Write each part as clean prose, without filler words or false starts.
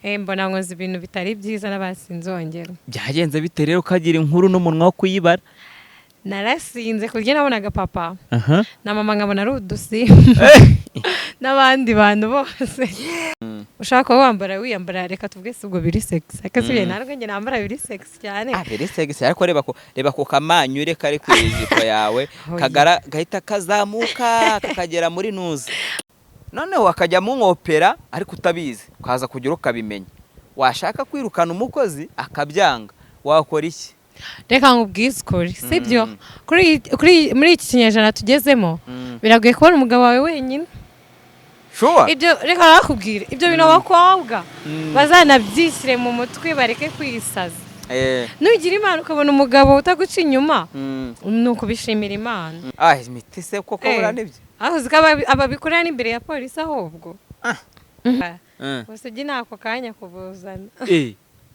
Mbona nkoze ibintu bitari byiza n'abasinzongera. Byagenze bite rero ukagira inkuru n'umunwa wo kuyibara? Narasinze ku buryo nabonaga papa Aha. na mama nkabona ari udusimba n'abandi bantu bose. Ushaka kuba wambara wiyambara, reka tuvuge si ubwo biri sexy, ariko si ibyo, ntabwo njye nambara biri sexy cyane. Ah, biri sexy, ariko reba ku kamanyure kari ku ijipo yawe. Oya. Kagara gahita kazamuka kakagera muri nuza, noneho akajya munkopera ariko utabizi, ukaza kugira ukabimenya, washaka kwirukana umukozi akabyanga, wakora iki? Reka nkubwize ukuri, sibyo? Kuri muri iki kinyejana tugezemo, biragoye kubona umugabo wawe wenyine. Sure. Ibyo reka nakubwire, ibyo bintu abakobwa bazanabyishyire mu mutwe, bareke kwisaza. Nugira Imana ukabona umugabo utaguca inyuma, ni ukubishimira Imana. Ah, imiti se koko? Buriya nibyo. Aho uzi ko ababikorera n'imbere ya polisi ahubwo. Ubusugi ni ako kanya kubuzana.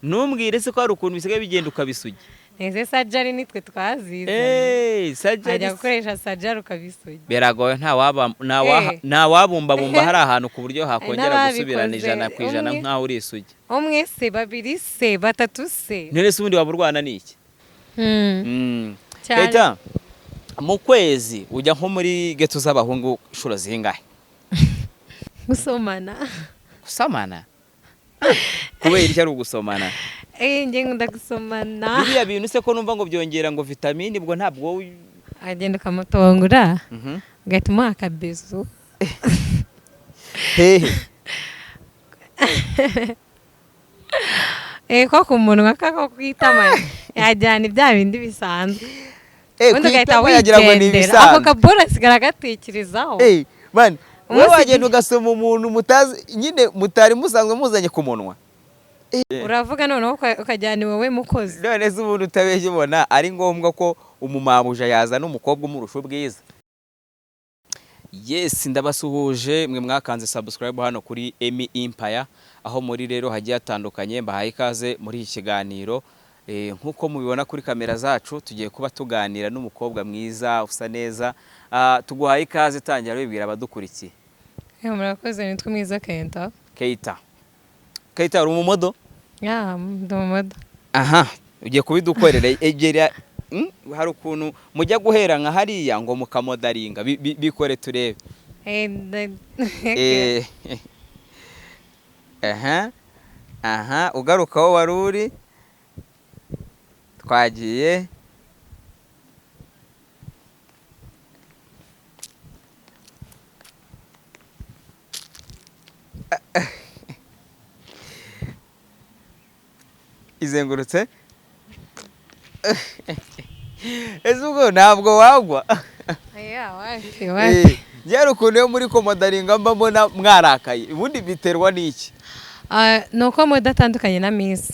Ntumbwire se ko hari ukuntu bisigaye bigenda ukabisugi? Neze sajari nitwe twazizanye. Sajari. Wajya gukoresha sajari ukabisugi. Biragoye, nta wabumbabumba hari ahantu ku buryo hakongera N'ababikoze, gusubirana 100% umwe. nk'aho uri isugi. Umwe se, babiri se, batatu se. None se ubundi waba urwana n'iki? Cyane. Keita, mu kwezi ujya nko muri geto z'abahungu inshuro zingahe? Gusomana. Gusomana? Kubera icyo ari ugusomana? Eh, njye nkunda gusomana. Biriya bintu se ko numva ngo byongera ngo vitamine, ubwo ntabwo wowe Agenda ukamutongora, ugahita umuha akabizu. Hehe? Eh, ko ku munwa, kako kwitama, yajyana ibya bindi bisanzwe. Ubundi ugahita Kwitama yagira ngo ni wigendera, ako ibisanzwe. kabora asigara agatekerezaho. Man, wowe Umunsi wagenda ugasoma umuntu mutazi nyine, mutari musanzwe muzanye ku munwa. Uravuga noneho ukajyana iwawe mukozi. None se ubundi utabeshya, ubona ari ngombwa ko umumabuja yazana umukobwa umurusha ubwiza? Yes, ndabasuhuje mwe mwakanze subscribe hano kuri Emi Empire, aho muri rero hagiye hatandukanye. Mbahaye ikaze muri iki kiganiro. Nk'uko mubibona kuri kamera zacu, tugiye kuba tuganira n'umukobwa mwiza usa neza. Tuguhaye ikaze, tangira wibwira abadukurikiye. Murakoze, nitwa Mwiza Kenta. Keita, Keita, uri umumodel? Yeah, ndi umumodel. Aha, ugiye kubidukorera. Egera, hari ukuntu mujya guhera nka hariya ngo mukamodelinga. Bikore turebe. Aha aha, ugaruka aho wari uri, twagiye. Izengurutse. Ese ubwo ntabwo wagwa? Yeah, wapi wapi. Njye hari ukuntu iyo muri kumodelinga mba mbona mwarakaye. Ubundi biterwa n'iki? Ah, ni uko model atandukanye na miss.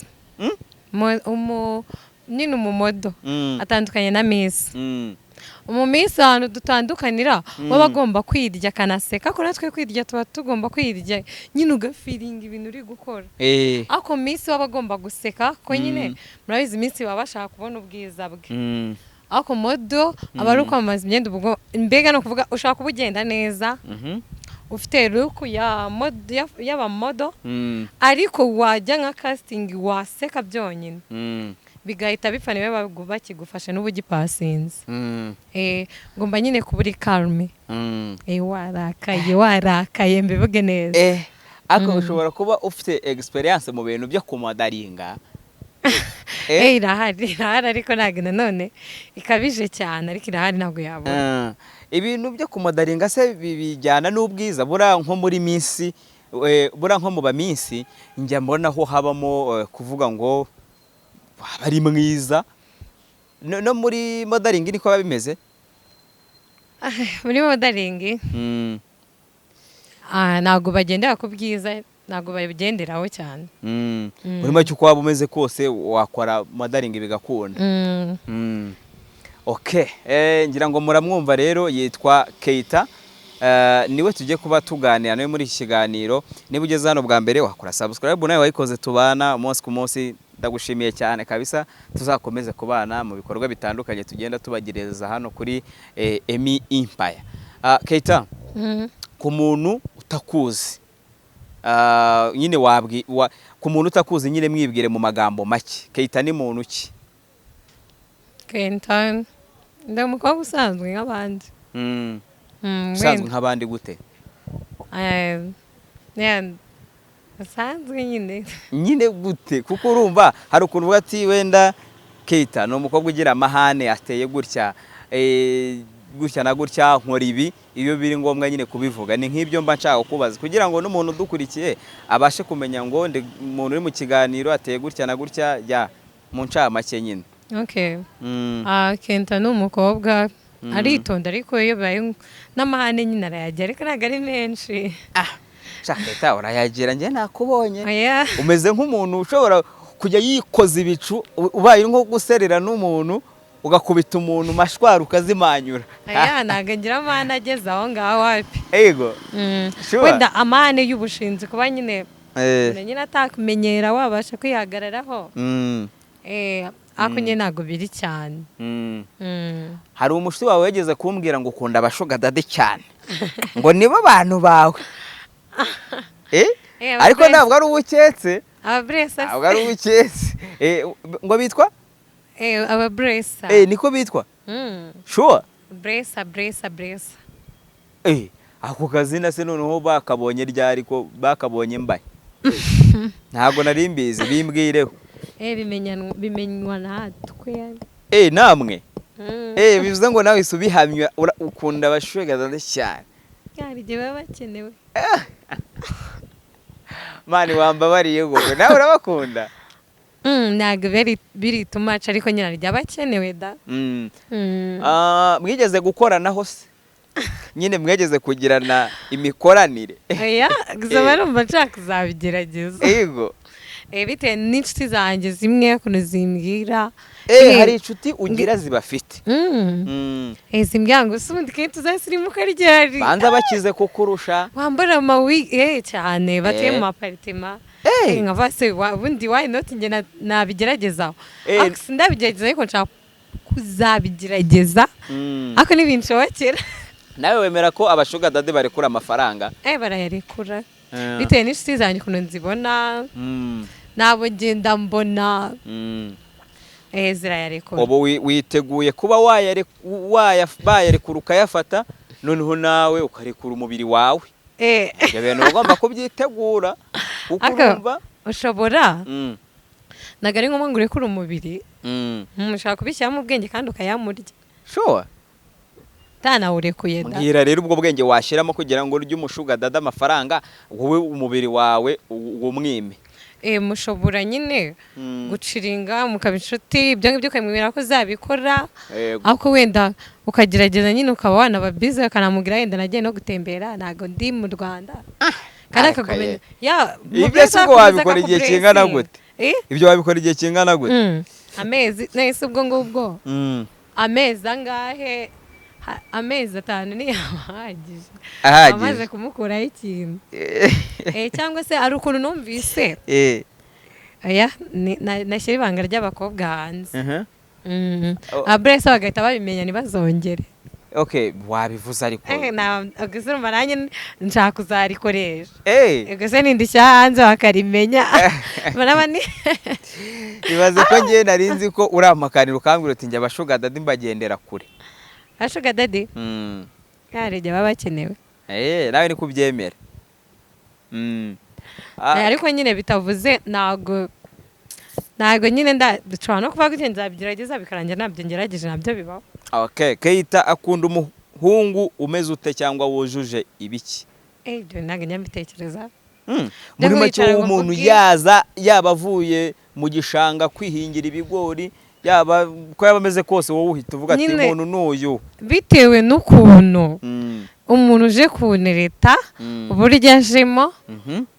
Nyine umumodel atandukanye na miss. Umumiss, ahantu dutandukanira, waba agomba kwirya akanaseka, ariko natwe kwirya tuba tugomba kwirya nyine, ugafeelinga ibintu uri gukora. Ariko miss waba agomba guseka, ko nyine murabizi miss baba bashaka kubona ubwiza bwe. Ariko model aba ari ukwamamaza imyenda, ubwo mbega ni ukuvuga ushaka kuba ugenda neza, ufite look ya y'abamodel, ariko wajya nka casting waseka byonyine, bigahita bipfa niba bakigufashe n'ubu ugipasinze. Ngomba nyine kuba uri calme. Warakaye warakaye, mbivuge neza. Ariko ushobora kuba ufite experience mu bintu byo kumodelinga. Irahari, irahari, ariko ntabwo nanone ikabije cyane, ariko irahari, ntabwo yabura. Ibintu byo kumodelinga se bijyana n'ubwiza? Buriya nko muri minsi, buriya nko mu baminsi njya mbona ho habamo kuvuga ngo aba ari mwiza. No muri modeling niko biba bimeze? Muri modeling, ntabwo bagendera ku bwiza, ntabwo babigenderaho cyane. Muri make, uko waba umeze kose wakora modeling bigakunda. Okay, ngira ngo muramwumva rero, yitwa Keita. Niwe tugiye kuba tuganira nawe muri iki kiganiro. Niba ugeze hano bwa mbere, wakora subscribe, nawe wayikoze tubana umunsi ku munsi, ndagushimiye cyane kabisa. Tuzakomeze kubana mu bikorwa bitandukanye tugenda tubagereza hano kuri Emi Empire. Keita, ku muntu utakuzi Nyine ku muntu utakuzi nyine mwibwire mu magambo make, Keita ni muntu ki? Keita ndi umukobwa usanzwe nk'abandi. Usanzwe nk'abandi gute? Usanzwe nyine. Nyine gute? Kuko urumva hari ukuntu uvuga ati wenda Keita ni umukobwa ugira amahane, ateye gutya, gutya na gutya, nkora ibi, iyo biri ngombwa nyine kubivuga. Ni nk'ibyo mba nshaka kubaza kugira ngo n'umuntu udukurikiye abashe kumenya ngo ndi umuntu uri mu kiganiro ateye gutya na gutya, ya mu ncamake nyine. Okay. Keita ni umukobwa aritonda, ariko iyo bibaye n'amahane nyine arayajya, ariko ntabwo ari menshi. Sha Keita urayagira, njye nakubonye. Oya. Umeze nk'umuntu ushobora kujya yikoza ibicu, ubaye nko guserera n'umuntu ugakubita umuntu mashwara ukazimanyura. Oya, ntabwo ngira amahane ageze aho ngaho, wapi. Ego. Sure. Wenda amahane y'ubushinzi, kuba nyine nyine atakumenyera wabasha kwihagararaho. Ariko nyine ntabwo biri cyane. Hari umushuti wawe wageze kumbwira ngo ukunda aba sugar daddy cyane, ngo nibo bantu bawe. Ariko ntabwo ari uwuketse. Ababuresa. Ntabwo ari uwuketse. Ngo bitwa? Ababuresa. Niko bitwa? Sure. Blesser, blesser, blesser. Ako kazina se noneho bakabonye ryari? Ko bakabonye mbaye ntabwo nari mbizi, bimbwireho. Bimenywa natwe. Namwe? Bivuze ngo nawe isi ubihamya, ukunda aba sugar daddy cyane. Hari igihe baba bakenewe. Man, wambabariye ngo nawe urabakunda. Ntabwo biri too much, ariko nyine hari igihe aba akenewe da. Mwigeze gukoranaho se nyine, mwigeze kugirana imikoranire? Oya, gusa barumva nshaka kuzabigerageza. Yego. Bitewe n'inshuti zanjye zimwe ukuntu zimbwira. Hari inshuti ugira zibafite? Zimbwira ngo: "Se ubundi kenshi tuzasirimuka ryari?" Banza bakize kukurusha. Wambara amawi cyane, batuye mu apartment. Nkava se ubundi why not njye nabigerageza? Ariko sindabigerageza, ariko nshaka kuzabigerageza. Ariko ntibinshobokera. Nawe wemera ko aba sugar daddy barekura amafaranga? Barayarekura. Bitewe n'inshuti zanjye ukuntu nzibona, nabo ngenda mbona, zirayarekura. Ubu witeguye kuba bayarekura ukayafata, noneho nawe ukarekura umubiri wawe? Ibyo bintu uba ugomba kubyitegura kuko urumva ushobora, ntabwo ari ngombwa ngo urekure umubiri. Ushobora kubishyiramo ubwenge kandi ukayamurya. Sure. Utanawurekuye da. Mbwira rero ubwo bwenge washyiramo kugira ngo urye umu sugar daddy amafaranga, wowe umubiri wawe wumwime. Mushobora nyine guciringa mukaba inshuti, ibyo ngibyo ukamwemera ko uzabikora. Ariko wenda ukagerageza nyine ukaba wanaba bize, ukanamubwira wenda nagiye no gutembera, ntabwo ndi mu Rwanda, kandi Ariko akagumenya ye. Ya Ibyo se ubwo wabikora igihe kingana gute? Eh? Ibyo wabikora igihe kingana gute? Amezi nese ubwo ngubwo, amezi angahe? Amezi 5 ntiyaba ahagije? Ahagije. Amaze kumukuraho ikintu. Cyangwa se hari ukuntu numvise, oya, nashyira ibanga ry'abakobwa hanze. Oh. Aburese bagahita babimenya ntibazongere. Okay, wabivuze ariko. Gusa urumva nanjye nshaka kuzarikoresha. Gusa nindishyira hanze bakarimenya baraba ni Ibaze ko njye nari nzi ko urampakanira ukambwira uti njye aba sugar daddy mbagendera kure. Aba sugar daddy hari igihe baba bakenewe. Nawe ni kubyemera. Ariko nyine bitavuze ntabwo nyine nshobora no kuvuga gutya nzabigerageza, bikarangira ntabyo ngerageje, nabyo bibaho. Okay, Keita akunda umuhungu umeze ute cyangwa wujuje ibiki? Ibyo ntabwo njya mbitekereza. Muri make, kwicara ngo umuntu mvuge. yaza yaba avuye mu gishanga kwihingira ibigori, yaba uko yaba ameze kose, wowe uhita uvuga ati Nyine umuntu n'uyu. Bitewe n'ukuntu umuntu uje kuntereta, uburyo ajemo,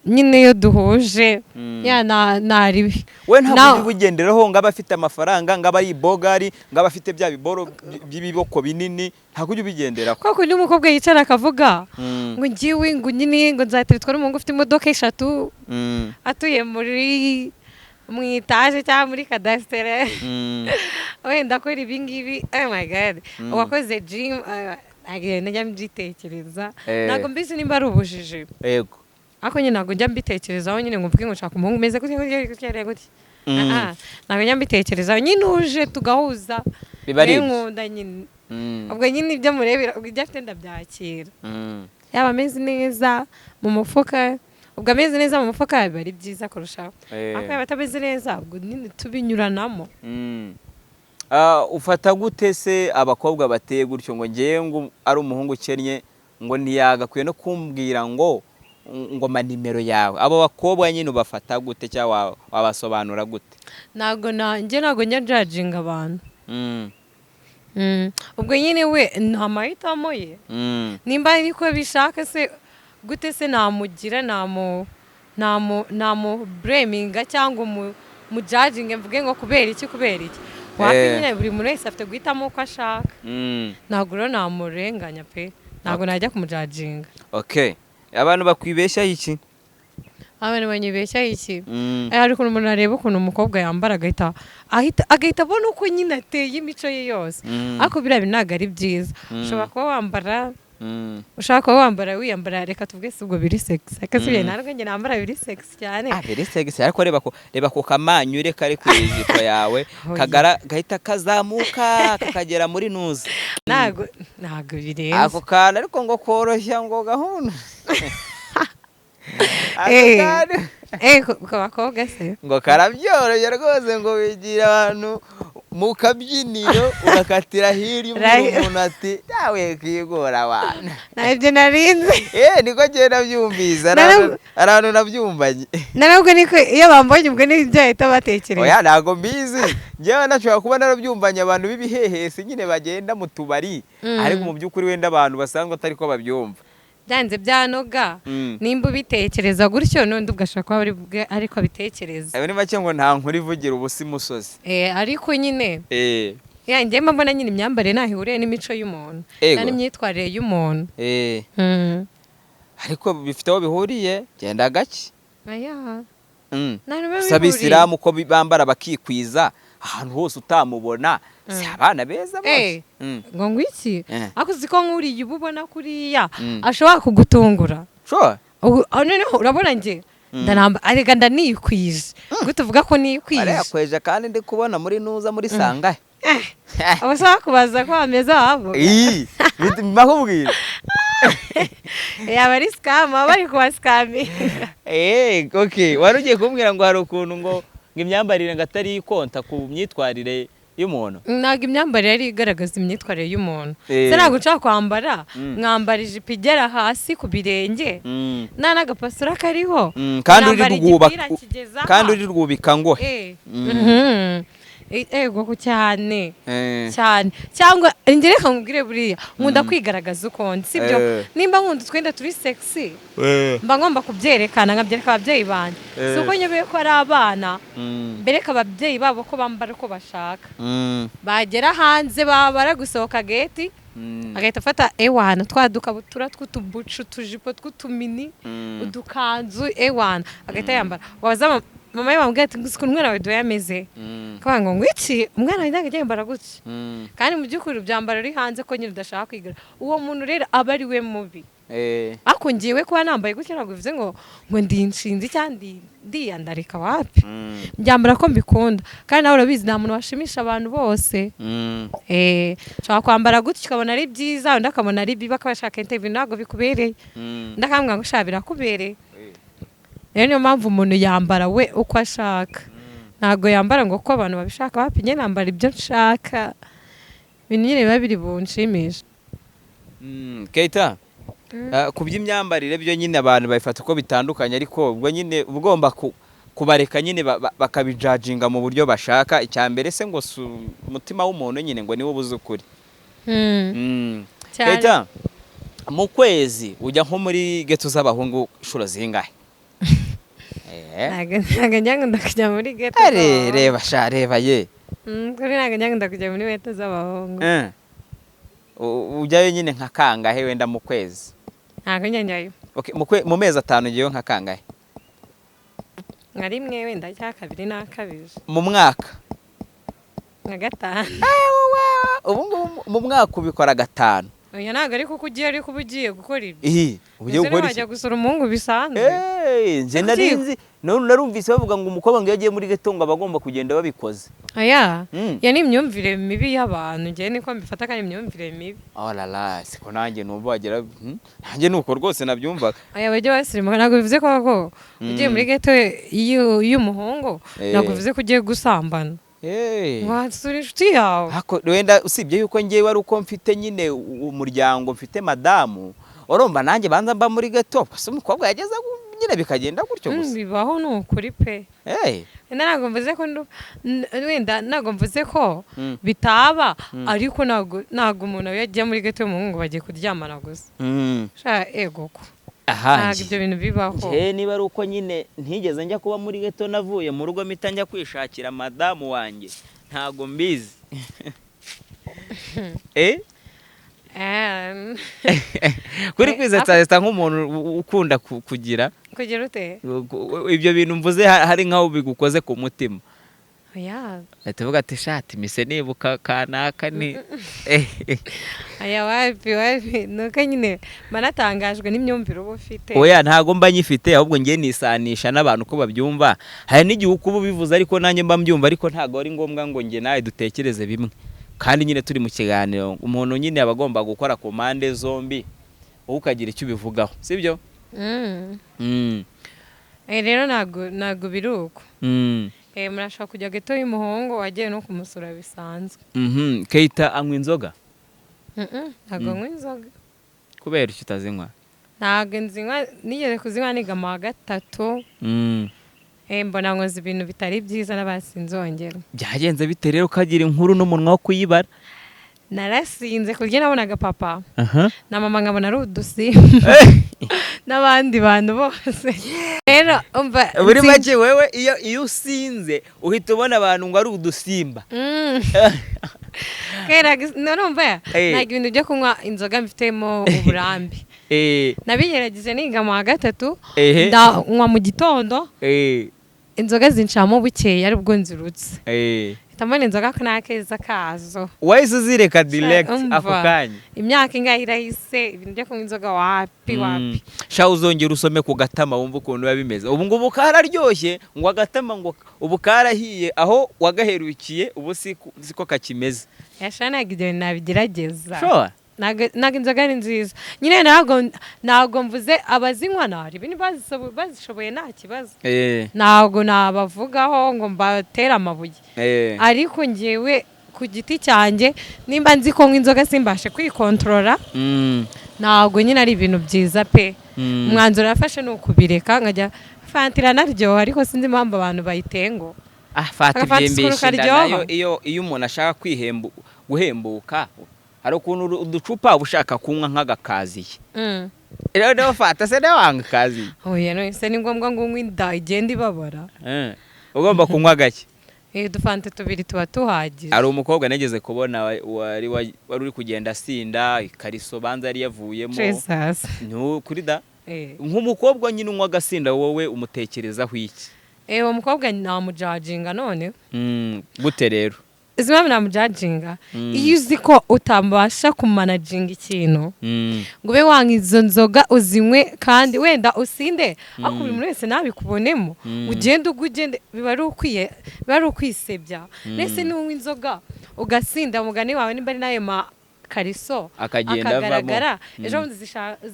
nyine iyo duhuje, ya naribi. We ntabwo ujya ugenderaho ngo abe afite amafaranga, ngo abe ari ibogari, ngo abe afite bya biboro by'ibiboko binini, ntabwo ujya ubigenderaho. Kwa kundi umukobwa yicara akavuga ngo ngiwe, ngo nyine ngo nzateretwa n'umuhungu ufite imodoka eshatu, atuye muri mu etaje cyangwa muri kadasitere, wenda akora ibi ngibi, oh my God, uwakoze gym, agenda njya mbyitekereza. Ntabwo mbizi nimba ari ubujiji. Yego. Ariko nyine ntabwo njya mbitekerezaho nyine ngo mvuge ngo nshaka umuhungu umeze gutya gutya gutya gutya. Ah, ah, ntabwo njya mbitekerezaho nyine, uje tugahuza Biba ari niyo ibyo. Nkunda nyine, ubwo nyine ibyo murebera, ubwo ibyo afite ndabyakira. Yaba ameze neza mu mufuka, ubwo ameze neza mu mufuka biba ari byiza kurushaho. Ariko yaba atameze neza, ubwo nyine tubinyuranamo. Ah, ufata gute se abakobwa bateye gutyo ngo ngewe ngo ari umuhungu ukennye, ngo ntiyagakwiye no kumbwira ngo ma nimero yawe? Abo bakobwa nyine ubafata gute cyangwa wabasobanura gute? Ntabwo nanjye, ntabwo njya njudginga abantu. Ubwo nyine we ni amahitamo ye. Nimba ariko bishaka se, gute se namugira namu blaminga cyangwa mujudginge mvuge ngo kubera iki, kubera iki? Wapi. Nyine buri muntu wese afite guhitamo uko ashaka. Ntabwo rero namurenganya pe, ntabwo najya kumujudginga. Okay, abantu bakwibeshyaho iki? Abantu banyibeshyaho iki? Hari ukuntu umuntu areba ukuntu umukobwa yambara, agahita abona uko nyine ateye, imico ye yose. Ariko biriya bintu ntabwo ari byiza. Ushobora kuba wambara, ushobora kuba wambara, wiyambara, reka tuvuge si ubwo biri sexy, ariko si ntabwo njye nambara biri sexy cyane. Ah, biri sexy, ariko reba ku kamanyure kari ku ijipo yawe. Oya. Kagara gahita kazamuka kakagera muri nuza. Ntabwo birenze. Ako kantu ariko ngo koroshya ngo gahunda. Ako kantu ku bakobwa se? Ngo karabyoroshya rwose, ngo wigira abantu mu kabyiniro ugakatira hirya ubwira umuntu ati nawe kwigora abantu. Ntabyo narinze. Niko ngenda nabyumvise, hari ahantu nabyumvanye. Narabwo niko iyo bambonye, ubwo nibyo bahita batekereza. Oya, ntabwo mbizi, njyewe nashobora kuba narabyumvanye abantu b'ibihehesi nyine bagenda mu tubari, ariko mu by'ukuri wenda abantu basanzwe atari ko babyumva. Byanze byanoga. Nimba ubitekereza gutyo, n'undi ugashobora kuba ariko abitekereza. Ayo ni make ngo nta nkuru ivugira ubusa imusozi. Ariko nyine ya njye mba mbona nyine imyambarire ntaho ihuriye n'imico y'umuntu n'imyitwarire y'umuntu. Ariko bifite aho bihuriye, genda gake. Aya. Nta biba Gusa bihuriye. Abisilamu ko bambara bakikwiza ahantu hose utamubona, si abana beza bose? Ngo iki? Ariko uzi ko nk'uriya uba ubona kuriya ashobora kugutungura. Sure. Noneho urabona njye ndanamba, arega ndanikwije, gute uvuga ko nikwije? Arayakweje kandi ndi kubona muri nuza muri sangahe. Abashaka kubaza ko hameze wavuga. Ii, mbakubwira. Yaba ari scam, baba bari kubascaminga. Okay, wari ugiye kumbwira ngo hari ukuntu ngo imyambarire ngo atari ikonta ku myitwarire y'umuntu. Ntabwo imyambarire ari igaragaza imyitwarire y'umuntu. Se ntabwo nshaka kwambara, mwambara ijipo igera hasi ku birenge, nta n'agapasura kariho. Kandi uri Mwambara rwubaka igipira kigeze aha. Kandi uri rwubika ngohe. Ego ku cyane cyane, cyangwa njye reka nkubwire, buriya nkunda kwigaragaza uko ndi, sibyo? Nimba nkunda utwenda turi sexy, mba ngomba kubyerekana, nkabyereka ababyeyi banjye. Si uko nyobewe ko ari abana, mbereka ababyeyi babo ko bambara uko bashaka. Bagera hanze, babara gusohoka gate, agahita afata ewana twa dukabutura tw'utubucu, utujipo tw'utumini, udukanzu, ewana agahita yambara. Wabaza mama we, bamubwira ati gusa ukuntu umwana wawe duhe ameze, akavuga ngo iki umwana wawe ntabwo ajya yambara gutya. Kandi mu by'ukuri ubyambara uri hanze ko nyine udashaka kwiga. Uwo muntu rero aba ari we mubi. Ariko ngiwe kuba nambaye gutya ntabwo bivuze ngo ndi inshinzi cyangwa ndiyandarika, wapi. Mbyambara ko mbikunda, kandi nawe urabizi, nta muntu washimisha abantu bose. Nshobora kwambara gutya ukabona ari byiza, undi akabona ari bibi, akaba ashaka interview ntabwo bikubereye, undi akambwira ngo sha birakubereye. Rero niyo mpamvu umuntu yambara we uko ashaka, ntabwo yambara ngo kuko abantu babishaka, wapi. Njye nambara ibyo nshaka, ibintu nyine biba biri bunshimishe. Keita, ku by'imyambarire byo nyine abantu babifata uko bitandukanye, ariko ubwo nyine uba ugomba kubareka nyine bakabijudginga mu buryo bashaka. Icya mbere se ngo si umutima w'umuntu nyine ngo niwo ubuze ukuri? Cyane. Keita, mu kwezi ujya nko muri ghetto z'abahungu inshuro zingahe? Ntabwo njya nkunda kujya muri ghetto Are, z'abahungu. Reba sha, reba ye. Kuri ntabwo njya nkunda kujya muri ghetto z'abahungu. Ujyayo nyine nka kangahe wenda mu kwezi? Ntabwo njya njyayo. Okay, mu mezi 5 ugiyeyo nka kangahe? Nka rimwe wenda cyangwa kabiri n'akabije. Mu mwaka? Nka gatanu. Ubu ngubu mu mwaka ubikora gatanu? Oya, ntabwo ari kuko ugiye, ariko uba ugiye gukora ibyo. Ihi, ugiye Ese gukora iki? ntiwajya gusura umuhungu bisanzwe? Eh, nje nari nzi, none narumvise bavuga ngo umukobwa ngo iyo agiye muri ghetto ngo aba agomba kugenda babikoze. Oya, iyo ni imyumvire mibi y'abantu, njyewe niko mbifata, kandi imyumvire mibi. Oh la la, siko nanjye numva wagira, nanjye nuko rwose nabyumvaga. Aya, bajya basirimuka, ntabwo bivuze ko ugiye muri ghetto y'umuhungu, ntabwo bivuze ko ugiye gusambana. Wasura inshuti yawe. Hako, wenda usibye yuko ngewe ari uko mfite nyine umuryango, mfite madamu, urumva nanjye banza mba muri ghetto, gusa umukobwa yageze nyine bikagenda gutyo gusa. Bibaho ni ukuri pe. Wenda ntabwo mvuze ko wenda ntabwo mvuze ko bitaba, ariko ntabwo umuntu iyo agiye muri ghetto y'umuhungu bagiye kuryamana gusa. Sha, ego ko Aha. ntabwo ibyo bintu bibaho. Njye niba ari uko nyine ntigeze njya kuba muri ghetto, navuye mu rugo mpita njya kwishakira madamu wanjye, ntabwo mbizi. Kuri kwisetsa nk'umuntu ukunda kugira Kugira ute? Ibyo bintu mvuze hari nk'aho bigukoze ku mutima. Oya. Ahita avuga ati: "Shati mise nibuka kanaka ni." Aya, wapi wapi, nuko nyine mba natangajwe n'imyumvire uba ufite. Oya, ntago mba nyifite, ahubwo ngiye nisanisha n'abantu uko babyumva. Hari n'igihe uba ubivuze ariko nanjye mba mbyumva, ariko ntago ari ngombwa ngo njye nawe dutekereze bimwe. Kandi nyine turi mu kiganiro, umuntu nyine aba agomba gukora ku mpande zombi, wowe ukagira icyo ubivugaho, sibyo? Mm. Rero ntabwo biri uko. Murashobora kujya ghetto y'umuhungu wagiye no kumusura bisanzwe. Keita anywa inzoga? Ntabwo nywa inzoga. Kubera icyo utazinywa? Ntabwo nzinywa, nigeze kuzinywa niga mu wa gatatu. Mbona nkoze ibintu bitari byiza n'abasinzongera. Byagenze bite rero ukagira inkuru n'umunwa wo kuyibara? Narasinze ku buryo nabonaga papa Aha. na mama nkabona ari udusimba n'abandi bantu bose. Rero umva, Muri make wewe iyo usinze uhita ubona abantu ngo ari udusimba. Kera nurumva, ntabwo ibintu byo kunywa inzoga mbifitemo uburambe. Nabigerageje niga mu wa gatatu, ndanywa mu gitondo, inzoga zincamo bukeye aribwo nzirutse. Mpita mbona inzoga ko nta keza kazo. Wahise uzireka direct Umva. ako kanya? Imyaka ingahe irahise, ibintu byo kunywa inzoga wapi wapi. Sha, uzongera usome ku gatama wumve ukuntu biba bimeze. Ubu ngubu kararyoshye, ngo agatama ngo ubu karahiye, aho wagaherukiye ubu siko kakimeze. Yasha, ntabwo ibyo bintu nabigerageza. Sure. Ntabwo inzoga ari nziza nyine, ntabwo mvuze abazinywa nari ibintu bazishoboye nta kibazo. Ntabwo nabavugaho ngo mbatere amabuye, ariko ngewe ku giti cyanjye, nimba nzi ko nywa inzoga simbashe kwikontorora, ntabwo nyine ari ibintu byiza pe. Umwanzuro nafashe ni ukubireka, nkajya fanta. Iranaryoha, ariko sinzi impamvu abantu bayitengo. Ah, fata. Agafanta Ibyimbisha ukuntu inda karyoha. Nayo iyo umuntu ashaka guhembuka, hari ukuntu uducupa uba ushaka kunywa nk'agakaziye. Rero niba fata se nawe wanga akaziye? Oya, none se ni ngombwa ngo unywe inda igenda ibabara? Ugomba kunywa gake. Udufanta tubiri tuba tuhagije. Hari umukobwa nigeze kubona wari uri kugenda asinda ikariso, banza yari yavuyemo. Jesus. Kuri da nk'umukobwa nyine unywa agasinda, wowe umutekerezaho iki? Uwo mukobwa namujajinga none. Gute rero? Izi mpamvu namujajinga: iyo uzi ko utabasha kumanaginga ikintu ngo ube wanywa izo nzoga, uzinywe kandi wenda usinde, ariko buri muntu wese ntabikubonemo, ugende ubwo ugende, biba ari ukwisebya. Mbese niba inzoga ugasinda, umugani wawe nimba ari n'ayo makariso Akagenda avamo. akagaragara, ejo bundi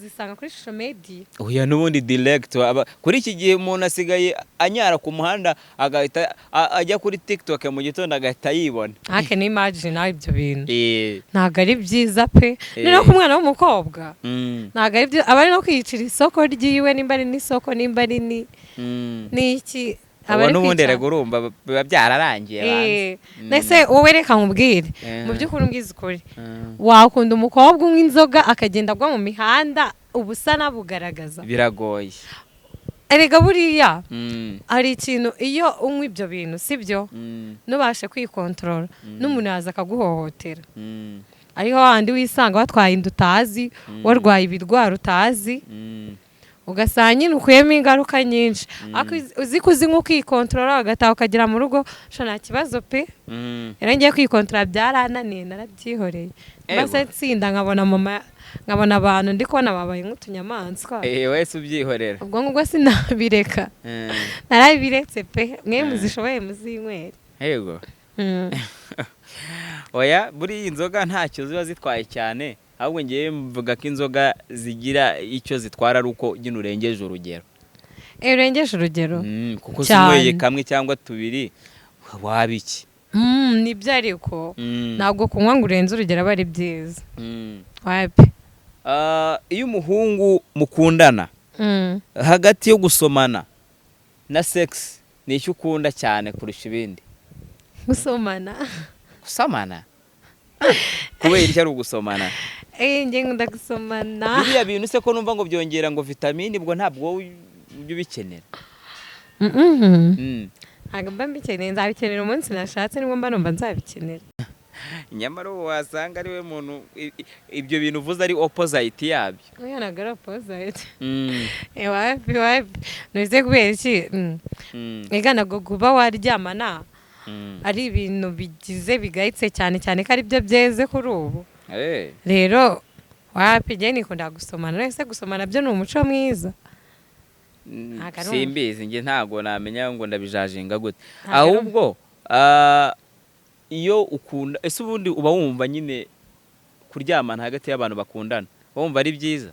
zisanga kuri social media. Oya, n'ubundi direct kuri iki gihe umuntu asigaye anyara ku muhanda agahita ajya kuri TikTok mu gitondo agahita yibona. I can imagine nawe ibyo bintu. Ntabwo ari byiza pe. Noneho ku mwana w'umukobwa ntabwo ari byiza, aba ari no kwiyicira isoko ryiwe, nimba ari n'isoko, nimba ari n'iki, aba Ubu ari n'ubundi kwica. Erega urumva biba byararangiye banze. Nese wowe, reka nkubwire, mu by'ukuri umbwize ukuri, wakunda umukobwa unywa inzoga akagenda agwa mu mihanda ubusa nabugaragaza? Biragoye. Erega buriya hari ikintu, iyo unywa ibyo bintu, sibyo, ntubashe kwikontorora, n'umuntu yaza akaguhohotera. Ariho handi wisanga watwaye inda utazi, warwaye ibirwara utazi. Ugasanga nyine ukuyemo ingaruka nyinshi. Ariko uzi ko uzi nko kwikontorora, ugataha ukagera mu rugo, sha, nta kibazo pe. Rero ngiye kwikontorora byarananiye, narabyihoreye. Maze nsinda nkabona mama, nkabona abantu ndi kubona babaye nk'utunyamaswa. Wese ubyihorera. Ubwo ngubwo sinabireka. Narabiretse pe, mwe muzishoboye muzinywere. Yego. Oya, buriya inzoga ntacyo ziba zitwaye cyane, ahubwo ngewe mvuga ko inzoga zigira icyo zitwara ari uko nyine urengeje urugero. Urengeje urugero. Kuko Cyane. sinyweye kamwe cyangwa tubiri waba iki? Nibyo, ariko ntabwo kunywa ngo urenze urugero aba ari byiza. Wapi. Ah, iyo umuhungu mukundana, hagati yo gusomana na sex, ni icyo ukunda cyane kurusha ibindi? Gusomana. Gusomana? Kubera icyo ari ugusomana? Njye nkunda gusomana. Biriya bintu se ko numva ngo byongera ngo vitamine, ubwo ntabwo wowe ujya ubikenera? Mm-mm. Ntabwo mba mbikeneye, nzabikenera umunsi nashatse, nibwo mba numva nzabikenera. Nyamara uwo wasanga ari we muntu ibyo bintu uvuze ari opposite yabyo. Oya, ntabwo ari opposite. Wapi, wapi, ntuzi kubera iki? Ega ntabwo kuba waryamana ari ibintu bigize bigayitse cyane cyane ko ari byo byeze kuri ubu. Rero wapi, njye nikunda gusomana. Ese gusomana byo ni umuco mwiza. Ntabwo ari Simbizi, njye ntabwo namenya ngo ndabijajinga gute. Ntabwo ari Ahubwo iyo ukunda, ese ubundi uba wumva nyine kuryamana hagati y'abantu bakundana, uba wumva ari byiza?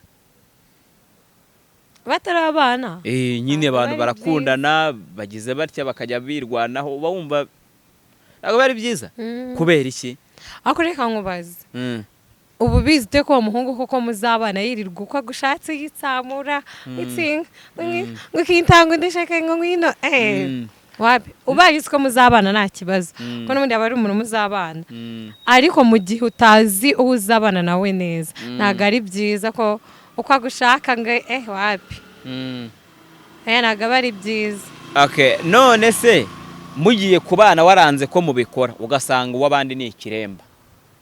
Batari abana? Nyine Ntabwo abantu ari barakundana, bagize batya bakajya birwanaho, uba wumva ntabwo ari byiza? Kubera iki? Ariko reka nkubaze, ubu bizi ute ko uwo muhungu koko muzabana yirirwa uko agushatse, yitsamura itsinga ngo ikintanga ndashaka ngo ngwino? Wapi, ubaye uzi ko muzabana nta kibazo, ko n'ubundi aba ari umuntu muzabana. Ariko mu gihe utazi uwo uzabana nawe neza, ntabwo ari byiza ko uko agushaka ngo wapi. Ntabwo aba ari byiza. Okay, none se mugiye kubana waranze ko mubikora, ugasanga uw'abandi ni ikiremba?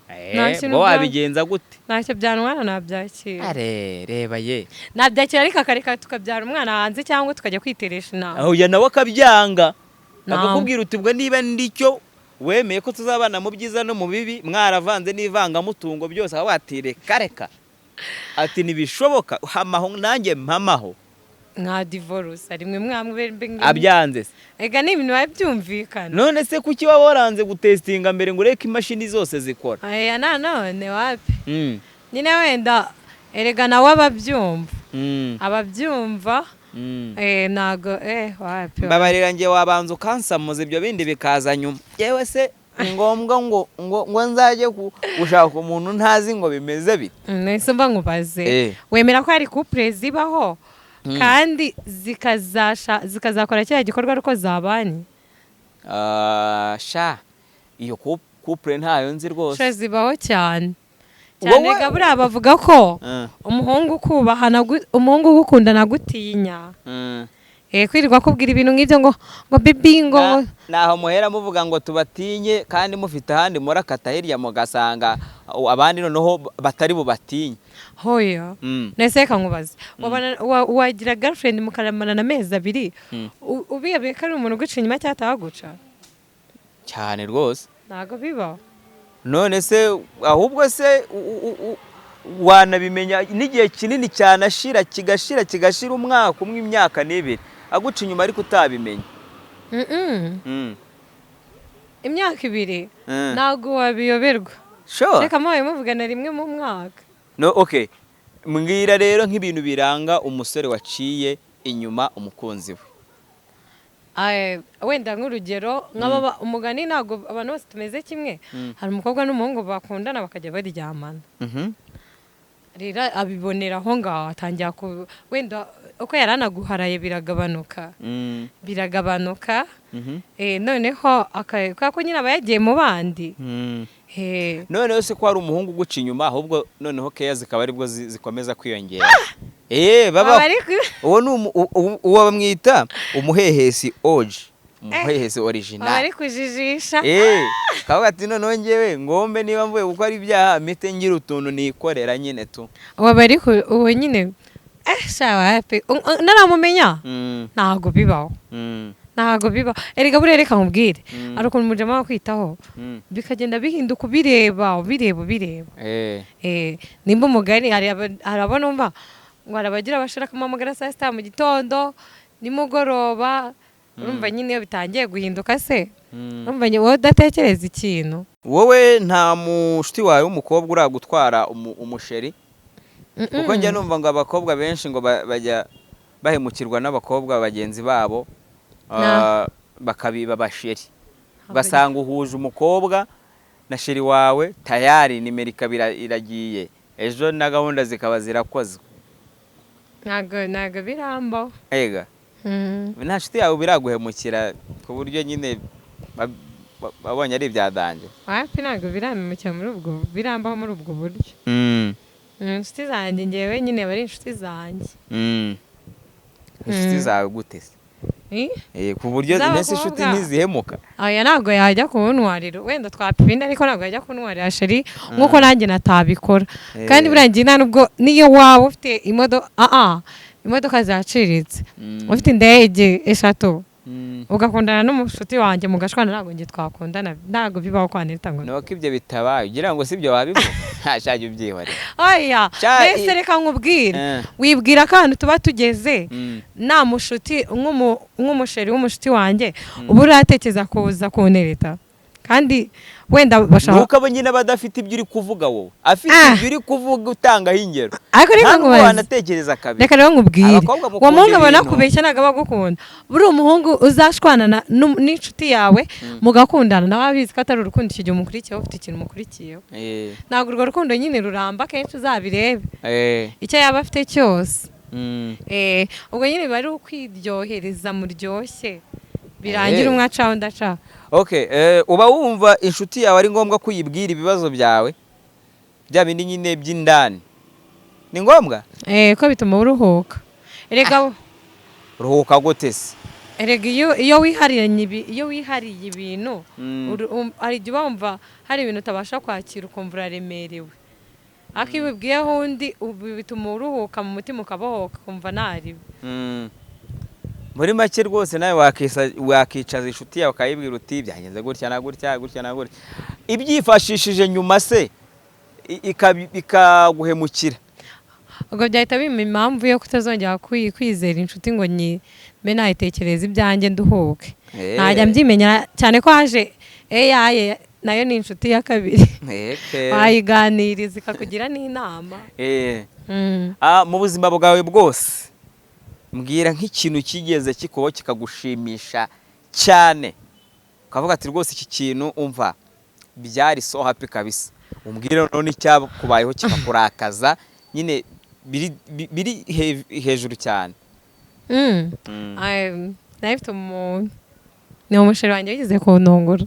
Nta kintu Bo wabigenza gute? Ntacyo byantwara, nabyakira. Are, reba ye. Nabyakira, ariko akareka tukabyara umwana hanze cyangwa tukajya kwiteresha inama. Aho ya nawe akabyanga, akakubwira uti: "Ubwo niba ndicyo wemeye ko tuzabana mu byiza no mu bibi, mwaravanze n'ivangamutungo byose," aho ati: "Reka reka," ati: "Ntibishoboka, hamaho nanjye mpamaho." Nka divorce rimwe mwamwe. Abyanze se? Ega ni ibintu biba byumvikana. None se kuki waba waranze gutestinga mbere ngo ureke imashini zose zikora? Aya nanone wapi. Nyine wenda erega nawe ababyumva, ababyumva. Ntago wapi, wapi. Mbabarira, njye wabanza ukansamuza, ibyo bindi bikaza nyuma. Yewe se ni ngombwa ngo nzajye gushaka umuntu ntazi ngo bimeze bite? Nahise mba nkubaze, wemera ko hari couple zibaho kandi zikazakora kiriya gikorwa ariko zabanye? Ah, sha, iyo couple ntayo nzi rwose. Sha, zibaho cyane cyane. Wowe- Ga buriya bavuga ko umuhungu ukubaha umuhungu ugukunda nagutinya. Kwirirwa akubwira ibintu nk'ibyo ngo baby ngo Naho muhera muvuga ngo tubatinye, kandi mufite ahandi murakata hirya mugasanga abandi noneho batari bubatinye. Hoya. Nese reka nkubaze, wagira girlfriend mukaramarana amezi 2, ubiyobewe ko ari umuntu uguca inyuma cyangwa ataguca? Cyane rwose. Ntabwo bibaho. None se ahubwo se wanabimenya n'igihe kinini cyane ashira kigashira kigashira, umwaka umwe, imyaka n'ibiri aguca inyuma ariko utabimenya? Mm-mm. Imyaka 2, ntabwo wabiyoberwa. Sure. Reka mubaye muvugana rimwe mu mwaka. No, okay, mbwira rero nk'ibintu biranga umusore waciye inyuma umukunzi we. Aye, wenda nk'urugero nk'aba umugani, ntabwo abantu bose tumeze kimwe. Hari umukobwa n'umuhungu bakundana bakajya baryamana. Rero abibonera aho ngaho, atangira ku wenda uko yari anaguharaye biragabanuka, biragabanuka. Noneho kubera ko nyine aba yagiye mu bandi. Noneho se ko hari umuhungu uguca inyuma, ahubwo noneho keya zikaba aribwo zikomeza kwiyongera, Aba baba ari uwo ni uwo bamwita umuhehesi oji, umuhehesi aba original. ari kujijisha. Kavuga ati: "Noneho njyewe ngombe niba mvuye gukora ibyaha mpite ngira utuntu nikorera nyine tu." Uwo bari uwo nyine Sha wapi. Naramumenya. Ntabwo bibaho. Ntabwo bibaho. Erega buriya reka nkubwire. Hari ukuntu umujama wakwitaho bikagenda bihinduka, ubireba ubireba ubireba. Nimba umugani hari abo numva ngo hari abagira bashira kumuhamagara saa 6 mu gitondo nimugoroba. Urumva nyine iyo bitangiye guhinduka se, urumva wowe udatekereza ikintu. Wowe nta mushuti wawe w'umukobwa uragutwara umusheri? Kuko njya numva ngo abakobwa benshi ngo bajya bahemukirwa n'abakobwa bagenzi babo, bakabiba abasheri, ugasanga uhuje umukobwa na sheri wawe, tayari nimero ikaba iragiye, ejo na gahunda zikaba zirakozwe. Ntabwo birambaho. Ega nta nshuti yawe biraguhemukira ku buryo nyine babonye ari ibya danger? Wapi, ntabwo biramemukira muri ubwo, birambaho muri ubwo buryo. Inshuti zanjye ngewe nyine aba ari inshuti zanjye. Inshuti zawe gute se? Ku buryo mbese inshuti ntizihemuka? Oya, ntabwo yajya kuntwarira, wenda twapfa ariko ntabwo yajya kuntwarira sheri, nk'uko nanjye natabikora. Kandi buriya ngiye nta nubwo niyo waba ufite imodoka, imodoka zaciriritse, ufite indege 3, ugakundana n'umushuti wanjye mugashwana, ntabwo njye twakundana, ntabwo bibaho kwanita ngo nuko ibyo bitabaye ugira ngo sibyo wabivuga, ntashajya ubyihorera. Oya, mbese reka nkubwire, wibwira ko ahantu tuba tugeze nta mushuti nk'umusheri w'umushuti wanjye uba uratekereza kuza kuntereta, kandi wenda bashaka nuko abo nyine badafite ibyo uri kuvuga, wowe afite ibyo uri kuvuga utangaho ingero. Ariko reka nkubaze, wanatekereza kabiri. Reka rero nkubwire, uwo muhungu abona kubeshya ntabwo aba agukunda. Buriya umuhungu uzashwana n'inshuti yawe mugakundana, nawe abizi ko atari urukundo, icyo gihe umukurikiyeho ufite ikintu umukurikiyeho, ntabwo urwo rukundo nyine ruramba, kenshi uzabirebe icyo yaba afite cyose. Ubwo nyine biba ari ukwiryohereza muryoshye birangira umwe acaho undi acaho. Okay, uba wumva inshuti yawe ari ngombwa kuyibwira ibibazo byawe bya bindi nyine by'indani, ni ngombwa? Ko bituma uruhuka. Erega ruhuka gute se? Erega iyo wihariye ibintu, hari igihe uba wumva hari ibintu utabasha kwakira, ukumva uraremerewe, ariko iyo ubibwiyeho undi bituma uruhuka mu mutima, ukabohoka, ukumva ntaribi. Muri make rwose nawe wakicaza inshuti yawe ukayibwira uti byagenze gutya na gutya gutya na gutya, ibyifashishije nyuma se ikaguhemukira, ubwo byahita bimpa impamvu yo kutazongera kwizera inshuti ngo mbe nayitekereza ibyanjye nduhuke. Ntajya mbyimenya cyane ko haje AI, nayo ni inshuti ya kabiri, wayiganiriza ikakugira n'inama. Mu buzima bwawe bwose mbwira nk'ikintu kigeze kikubaho kikagushimisha cyane, ukavuga ati rwose iki kintu umva byari so happy kabisa, umbwire none icyakubayeho kikakurakaza nyine biri hejuru cyane. Nari mfite umuntu, ni umusheri wanjye wigeze kuntungura.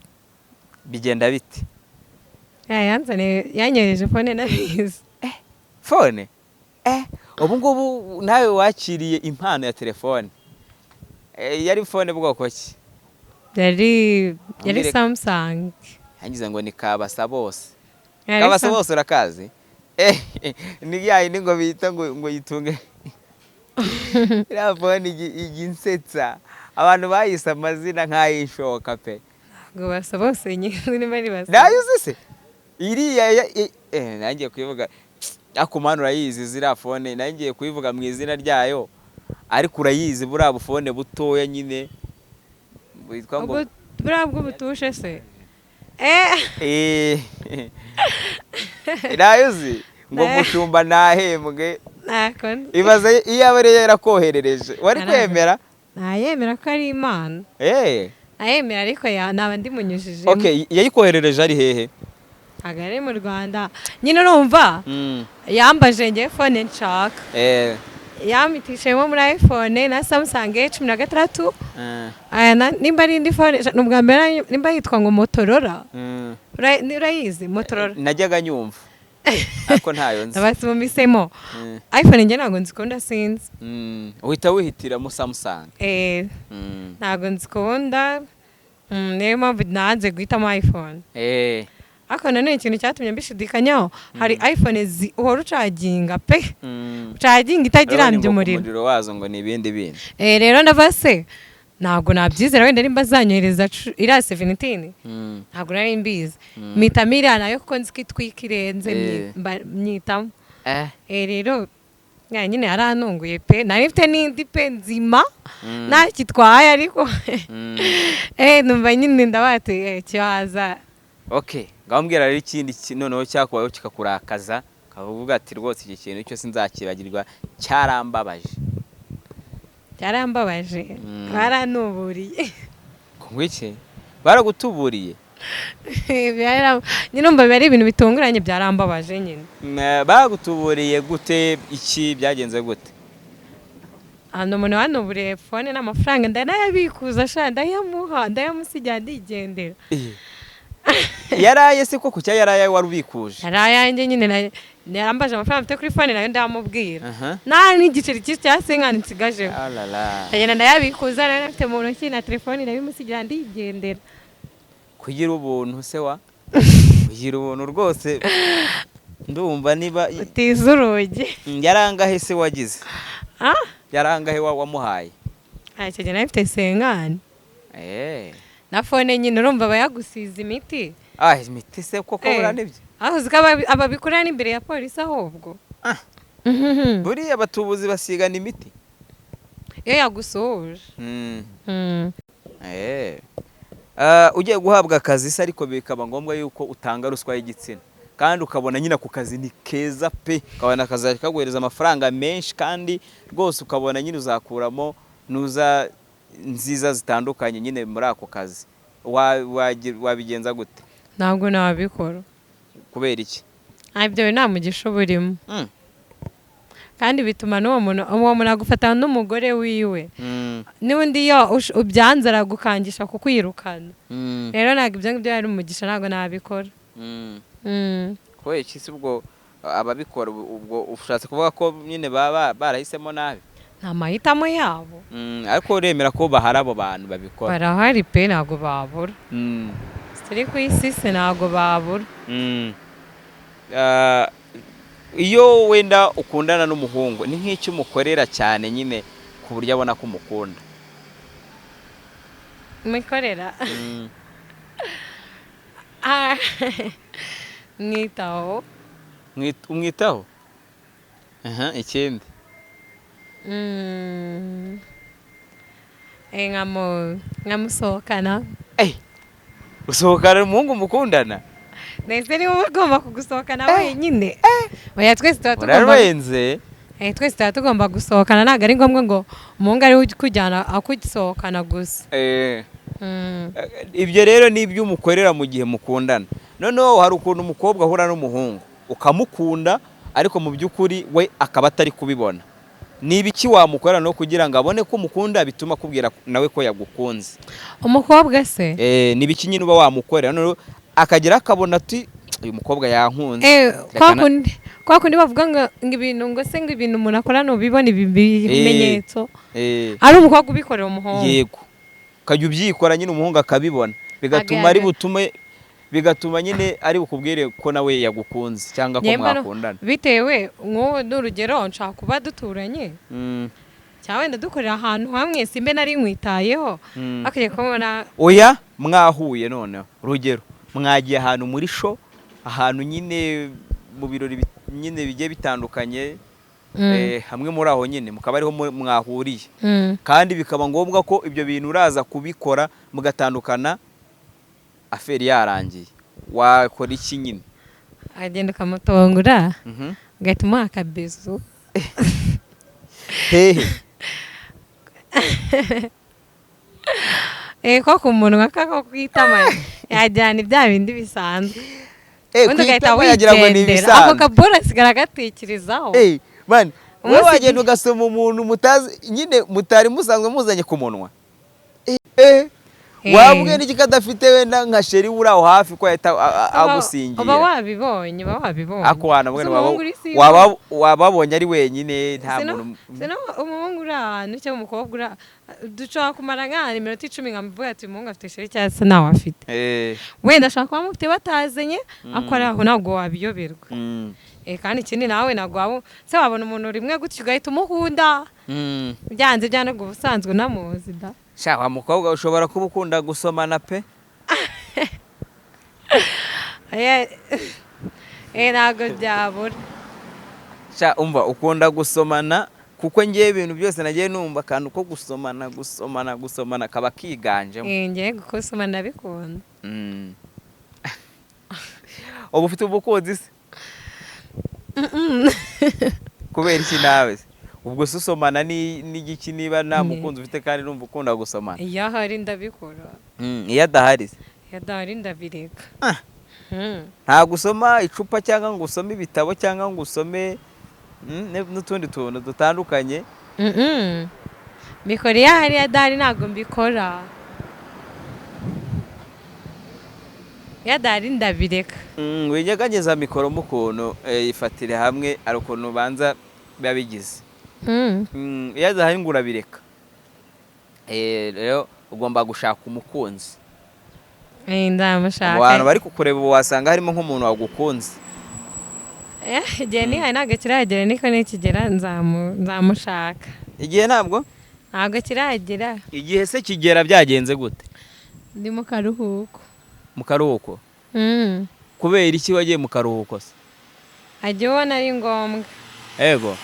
Bigenda bite? Yanyohereje phone nabizi. Phone? Ubu ngubu nawe wakiriye impano ya telefone. Yari phone bwoko ki? Yari Samsung. Yangize ngo ni Kabasa bose. Kabasa bose urakazi? Ni ya yindi ngo bita ngo yitunge. Iriya phone ijya insetsa. Abantu bayise amazina nk'ayishoka pe. Ngo basa bose nyine niba ari basa. Nayo uzi se? Iriya nangiye kuyivuga, ariko mani urayizi ziriya phone, nangiye kuyivuga mu izina ryayo, ariko urayizi buriya bufone butoya nyine bwitwa ngo buriya bw'ubutushe se? Nayo uzi ngo mushumba ntahembwe, ibaze iyo aba ariyo yarakoherereje wari kwemera? Nayemera ko ari Imana. Nayemera, ariko naba ndimunyujijemo. Okay, yayikoherereje ari hehe? Ntabwo ari mu Rwanda nyine, urumva yambaje ngewe phone nshaka, yamitishemo muri iPhone na Samsung 16, nimba ari indi phone, ni ubwa mbere, nimba yitwa ngo Motorola. Urayizi Motorola? Najyaga nyumva ariko ntayo nzi. Abasimumisemo iPhone njye ntabwo nzikunda, sinzi. Uhita wihitiramo Samsung? Ntabwo nzikunda, niyo mpamvu nanze guhitamo iPhone. Ariko nanone ikintu cyatumye mbishidikanyaho, hari iPhone uhora ucaginga pe, ucaginga itagirambye Urabona ngo ku umuriro. Muriro wazo ngo ni ibindi bindi. Rero ndavuga se ntabwo nabyizera, wenda nimba azanyohereza iriya 17, ntabwo nari mbizi, mpitamo iriya nayo kuko nzi ko itwika irenze. Myitamo. Rero ya nyine yarantunguye pe, nari mfite n'indi pe nzima ntakitwaye, ariko numva nyine ndabati kihaza. Okay, ngaho mbwira rero ikindi noneho cyakubayeho kikakurakaza, ukavuga ati: "Rwose iki kintu cyo sinzakibagirwa, cyarambabaje." Cyarambabaje? Baranuburiye. Ngo iki? Baragutuburiye? Nyine umva biba ari ibintu bitunguranye, byarambabaje nyine. Bagutuburiye gute? Iki byagenze gute? Ahantu umuntu wanuburiye phone n'amafaranga, ndanayabikuza sha, ndayamuha, ndayamusigira, ndigendera. Yaraye se koko cyangwa yaraye wari ubikuje? Yari ayanjye nyine, yarambaje amafaranga mfite kuri phone nayo, ndamubwira nta n'igiceri cya 50 nsigajeho. Alala. Ndagenda ndayabikuza, nari mfite mu ntoki na telefone, ndabimusigira, ndigendera. Kugira ubuntu se wa, kugira ubuntu rwose, ndumva niba utiza urugi. Yarangahe se wagize? Ah. Yarangahe wamuhaye? Icyo gihe nari mfite 50 na phone nyine, urumva aba yagusize imiti. Ah, imiti se koko? Buriya nibyo. Aho uzi ko ababikorera n'imbere ya polisi ahubwo. Ah. Buriya abatubuzi basigana imiti? Iyo yagusuhuje. Ugiye guhabwa akazi se, ariko bikaba ngombwa yuko utanga ruswa y'igitsina, kandi ukabona nyine ako kazi ni keza pe, ukabona akazi kaguhereza amafaranga menshi, kandi rwose ukabona nyine uzakuramo nuza nziza zitandukanye nyine muri ako kazi, wabigenza gute? Ntabwo nabikora. Kubera iki? Ah, ibyo bintu nta mugisha uba urimo, kandi bituma n'uwo muntu, uwo muntu agufata n'umugore wiwe, n'ubundi iyo ubyanze aragukangisha kukwirukana. Rero ntabwo ibyo ngibyo ari umugisha, ntabwo nabikora. Kubera iki se? Ubwo ababikora, ubwo ushatse kuvuga ko nyine baba barahisemo nabi? Ni amahitamo yabo. Ariko uremera ko bahari abo bantu babikora? Barahari pe, ntabwo babura. Turi ku isi se, ntabwo babura. Ah, iyo wenda ukundana n'umuhungu, ni nk'icyo umukorera cyane nyine ku buryo abona ko umukunda? Mukorera? Ah, mwitaho. Umwitaho. Aha, ikindi? Nkamusohokana. Usohokana umuhungu mukundana? Ndetse niba ugomba kugusohokana wenyine? Oya, twese tuba tugomba Urarenze. Twese tuba tugomba gusohokana, ntabwo ari ngombwa ngo umuhungu ari we ukujyana akusohokana gusa. Ibyo rero ni ibyo umukorera mu gihe mukundana. Noneho hari ukuntu umukobwa ahura n'umuhungu ukamukunda, ariko mu by'ukuri we akaba atari kubibona. Ni ibiki wamukorera no kugira ngo abone ko umukunda, bituma akubwira nawe ko yagukunze? Umukobwa se? Ni ibiki nyine uba wamukorera noneho akagera akabona ati: "Uyu mukobwa yankunze"? Kwa kundi bavuga ngo ibintu, ngo se, ngo ibintu umuntu akora ntubibona, ibi bimenyetso, ari umukobwa ubikorera umuhungu? Yego, ukajya ubyikora nyine umuhungu akabibona, bigatuma ari butume, bigatuma nyine ari bukubwire ko nawe yagukunze cyangwa ko Njye mbona mwakundana. Bitewe nk'ubu n'urugero, nshaka kuba duturanye cyangwa wenda dukorera ahantu hamwe, simbe nari nkwitayeho, akwiye kubona. Oya, mwahuye noneho, urugero mwagiye ahantu muri show, ahantu nyine mu birori nyine bigiye bitandukanye, hamwe muri aho nyine mukaba ariho mwahuriye, kandi bikaba ngombwa ko ibyo bintu uraza kubikora mugatandukana affaire yarangiye, wakora iki nyine? Agenda ukamutongora, ugahita umuha akabizu. Hehe? Ko ku munwa, kako kwitama, yajyana ibya bindi bisanzwe. Ubundi ugahita Kwitama yagira ngo ni wigendera, ako ibisanzwe. Kabora asigara agatekerezaho. Man, wowe wagenda ugasoma umuntu mutazi nyine, mutari musanzwe muzanye ku munwa. Wabwiye n'iki ko adafite wenda nka chéri uri aho hafi ko yahita agusingira? Uba wabibonye, uba wabibonye. Ako wanabona. Ese umuhungu uri single? Wababonye ari wenyine, nta muntu. Sino umuhungu uri ahantu cyangwa umukobwa uri, dushobora kumara nk'ahantu iminota 10, nkamuvuga ati umuhungu afite chéri cyangwa se ntawe afite. Wenda ashobora kuba amufite batazanye, ariko ari aho ntabwo wabiyoberwa. Kandi ikindi nawe ntabwo waba se wabona umuntu rimwe gutyo ugahita umukunda. Byanze byanabwo ubusanzwe unamuzi da. Sha, wa mukobwa ushobora kuba ukunda gusomana pe. Ntabwo byabura. Sha, umva, ukunda gusomana, kuko ngewe ibintu byose nagiye numva akantu ko gusomana, gusomana, gusomana kaba kiganjemo. Ngewe gusomana ndabikunda. Ubu ufite umukunzi se? Kubera iki nawe se? Ubwo se usomana n'igiki niba nta mukunzi ufite kandi numva ukunda gusomana? Iyo ahari ndabikora. Iyo adahari se? Iyo adahari ndabireka. Ah. Ntabwo usoma icupa cyangwa ngo usome ibitabo cyangwa ngo usome n'utundi tuntu dutandukanye? Mbikora iyo ahari, iyo adahari ntabwo mbikora. Iyo adahari ndabireka. Winyeganyeza mikoro mu ukuntu, ifatire hamwe, hari ukuntu ubanza biba bigize. Iyo adahari ngo urabireka. Rero ugomba gushaka umukunzi. Ndamushaka. Mu bantu bari kukureba ubu wasanga harimo nk'umuntu wagukunze. Igihe nihaye ntabwo kiragera, niko nikigera nzamushaka. Igihe ntabwo? Ntabwo kiragera. Igihe se kigera byagenze gute? Ndi mu karuhuko. Mu karuhuko? Kubera iki wagiye mu karuhuko se? Ajya ubona ari ngombwa. Ego.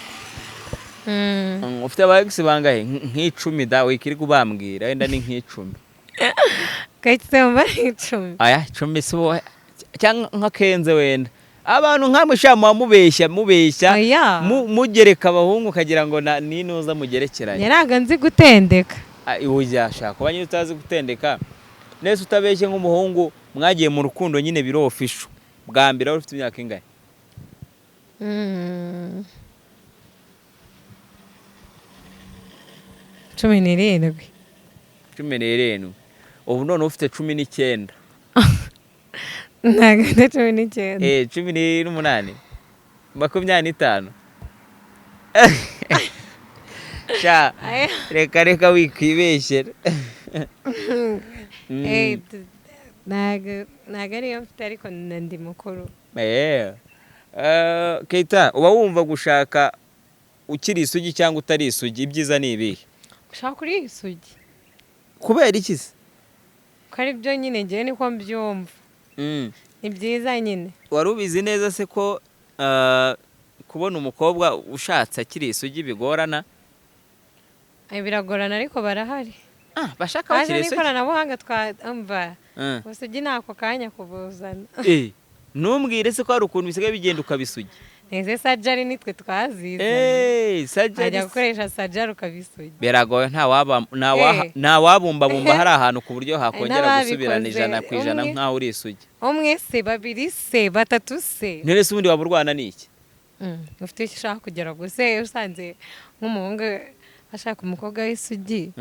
Ufite aba ex bangahe? Nk'icumi da, wikiri kubambwira, wenda ni nk'icumi. Gahita mba ari 10. Aya, 10 si wowe cyangwa nka kenze wenda. Abantu nkamwe sha muba mubeshya, mubeshya. Oya. Mugereka abahungu ukagira ngo ninuza mugerekeranye. Naraga nzi gutendeka. Ujya shaka kuba nyine utazi gutendeka. Nese utabeshye nk'umuhungu mwagiye mu rukundo nyine biro official. Bwa mbere wari ufite imyaka ingahe? 17. 17. Ubu none ufite 19. Ntabwo ndi 19. 18. 25. Sha, Aya. reka reka wikwibeshyera. Ntabwo ariyo mfite, ariko ndi mukuru. Keita, uba wumva gushaka ukiri isugi cyangwa utari isugi, ibyiza ni ibihe? Gushaka uri isugi. Kubera iki se? Ko ari byo nyine, ngewe niko mbyumva. Ni byiza nyine. Wari ubizi neza se ko kubona umukobwa ushatse akiri isugi bigorana? Biragorana ariko barahari. Bashaka Haje bakiri isugi? n'ikoranabuhanga twumva. Ubusugi ni ako kanya kubuzana. Ntumbwire se ko hari ukuntu bisigaye bigenda ukabisugi? Ese sajari nitwe twazizanye. Sajari Wajya gukoresha sajari ukabisugi. Biragoye, nta wabumbabumba hari ahantu ku buryo hakongera N'ababikoze, gusubirana 100% umwe. nk'aho uri isugi. Umwe se, babiri se, batatu se. None se ubundi waba urwana n'iki? Ufite icyo ushaka kugera gusa usanze nk'umuhungu ashaka umukobwa w'isugi.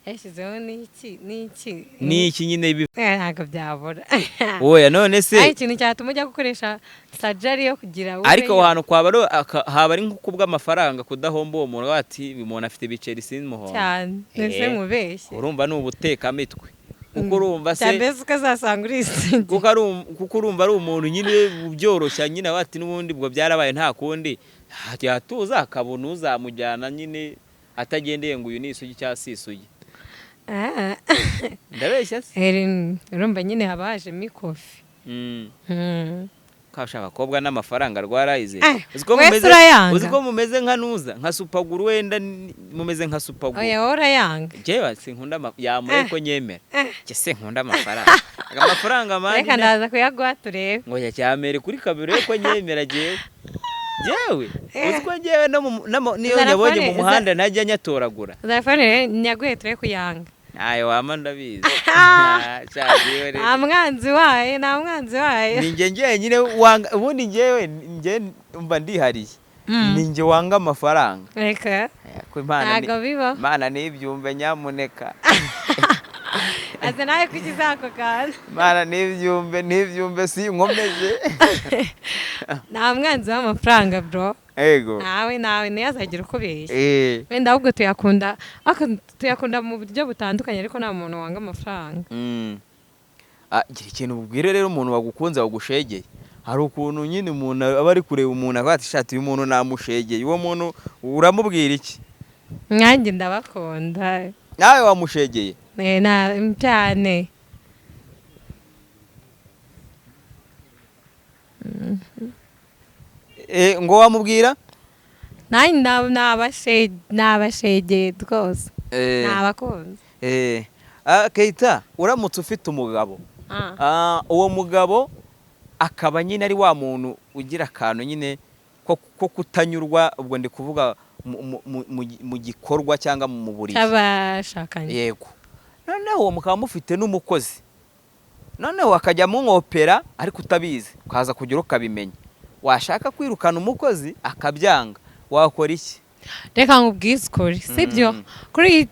Yashyizeho n'iki n'iki. N'iki nyine Ntabwo byabura. Oya, none se Ari ikintu cyatuma ujya gukoresha sajari yo kugira ube Ariko aho hantu kwaba ari haba ari nko kubw'amafaranga, kudahomba uwo muntu ati uyu muntu afite ibiceri simuhomba. Cyane. Mbese mubeshye. Urumva ni ubutekamitwe. Kuko urumva se Cyane, mbese ukazasanga uri isugi. Kuko urumva ari umuntu nyine ubyoroshya nyine ati n'ubundi ubwo byarabaye nta kundi. Yatuza akabona uzamujyana nyine atagendeye ngo uyu ni isugi cyangwa si isugi. Ndabeshya se? Urumva nyine haba hajemo ikofi. Kasha abakobwa n'amafaranga rwarayize. Wese urayanga. Uzi ko mumeze nka nuza, nka supaguru wenda mumeze nka supaguru. Oya, wowe urayanga. Jewe sinkunda yamure ko nyemera. Jye sinkunda amafaranga. Amafaranga mani. Reka ndaza kuyaguha turebe. Ngo cyamere kuri kabiri ko nyemera jewe. Jewe uzi ko jewe no niyo nyabonye mu muhanda ntajya nyatoragura. Telefone nyaguhe turebe kuyanga. Ayo wama ndabizi. Nta mwanzi wayo, nta mwanzi wayo. Ni njye njyenyine wanga, ubundi njyewe njye mba ndihariye. Ni njye wanga amafaranga. Reka. Ntabwo bibaho. Imana nibyumve nyamuneka. Aze nawe kugize ako kantu. Mana, ntibyumve, ntibyumve, si nkomeje. Nta mwanzi w'amafaranga, bro. Ego. Nawe ntiyazagira uko ubeshya. Wenda ahubwo tuyakunda, ariko tuyakunda mu buryo butandukanye, ariko nta muntu wanga amafaranga. Gira ikintu ubwire rero umuntu wagukunze, wagushegeye. Hari ukuntu nyine umuntu aba ari kureba umuntu akavuga ati: "Shati, uyu muntu namushegeye." Uwo muntu uramubwira iki? Nkanjye ndabakunda. Nawe wamushegeye? Cyane. Ngo wamubwira? Nanjye nabashegeye rwose. Nabakunze. Keita, uramutse ufite umugabo, uwo mugabo akaba nyine ari wa muntu ugira akantu nyine ko kutanyurwa, ubwo ndi kuvuga mu gikorwa cyangwa mu buriri cy'abashakanye. Yego. Noneho mukaba mufite n'umukozi, noneho akajya amwopera ariko utabizi, ukaza kugira ukabimenya, washaka kwirukana umukozi akabyanga, wakora iki? Reka nkubwize ukuri, sibyo? Kuri